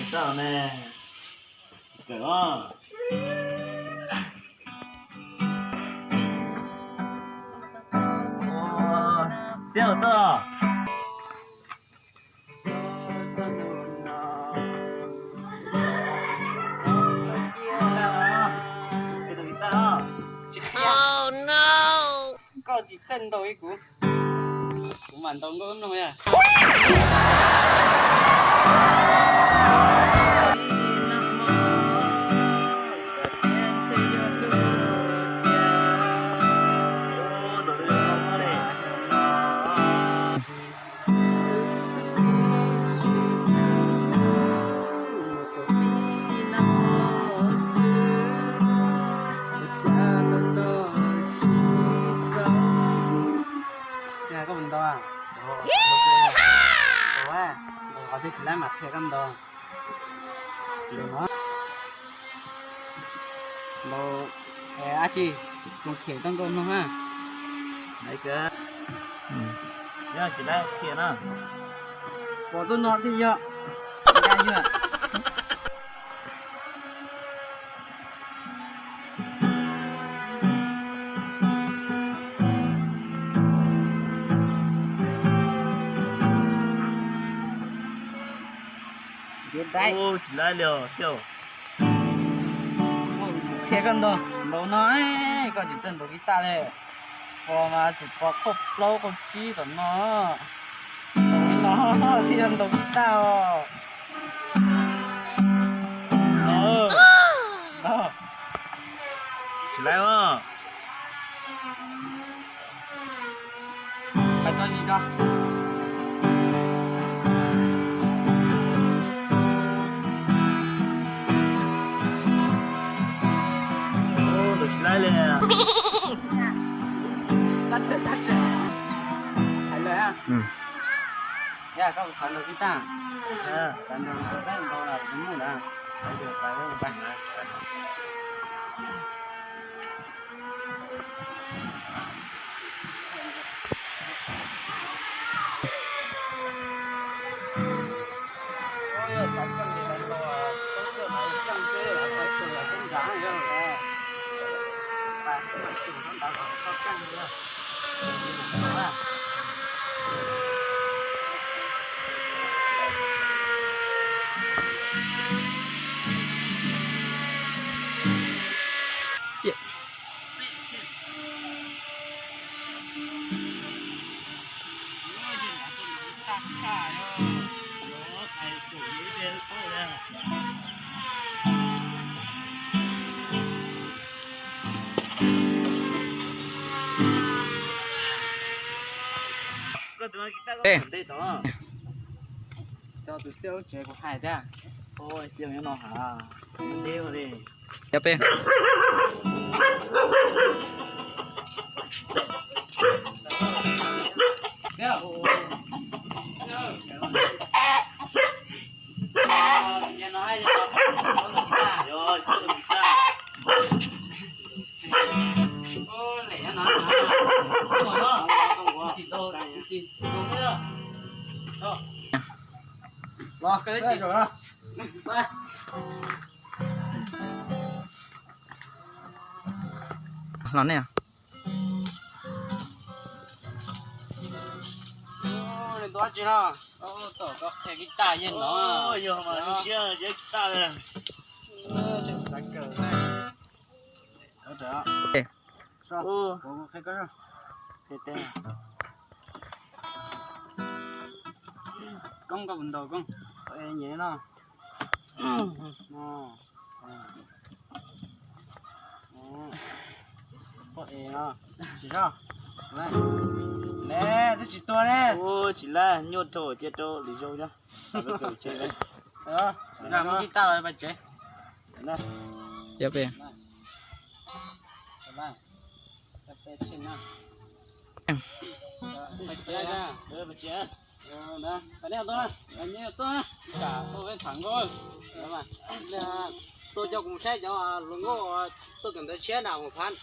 Txawj ne. Kawm os. Siab txawj. Koj tsis txawj ntaus li kuv, kuv mam ntaus nkauj mloog yog. Koj puas ntaus? Ntaus, qhov twg tsis laib mam qhia koj ntaus. Ntaus, ntaus dab tsi, mus qhia koj nkauj mloog na. Yog tsis laib qhia na. Pom tuaj no thiaj yog. Tsis laib li os. Qhia koj ntaus, ntaus no, koj tsis txawj ntaus kiv taj li. Pom mas tsis pom qhov plaub qhov tsib tom no. Ntaus no thiaj yog ntaus kiv taj os. Tsis laib os. Hais txog yim no. Ub, tus tsis laib li. Hais lawm. Yog koj xav ntaus kiv taj, xav ntaus ntaus ntaus los mus na. Tus xiab ub tsev kuv hais thiab. Cov peb. Los nej. Ntuav tsis no. Tom koj qhia kiv taj yeej no. Yog mas zoo siab kiv taj li. Koob, koj puas ntaus koob? Nyem no. Poj es no, tsis zoo. Le, twb tsis tuag ne. Ua tsis laib, nyuaj rau cia rau lwm zaus na. Mus kiv taj los pais tsev. Yog peb. Tuaj coj kuv saib cov hluas nkauj tuaj kawm ntawv tshiab na mus phav.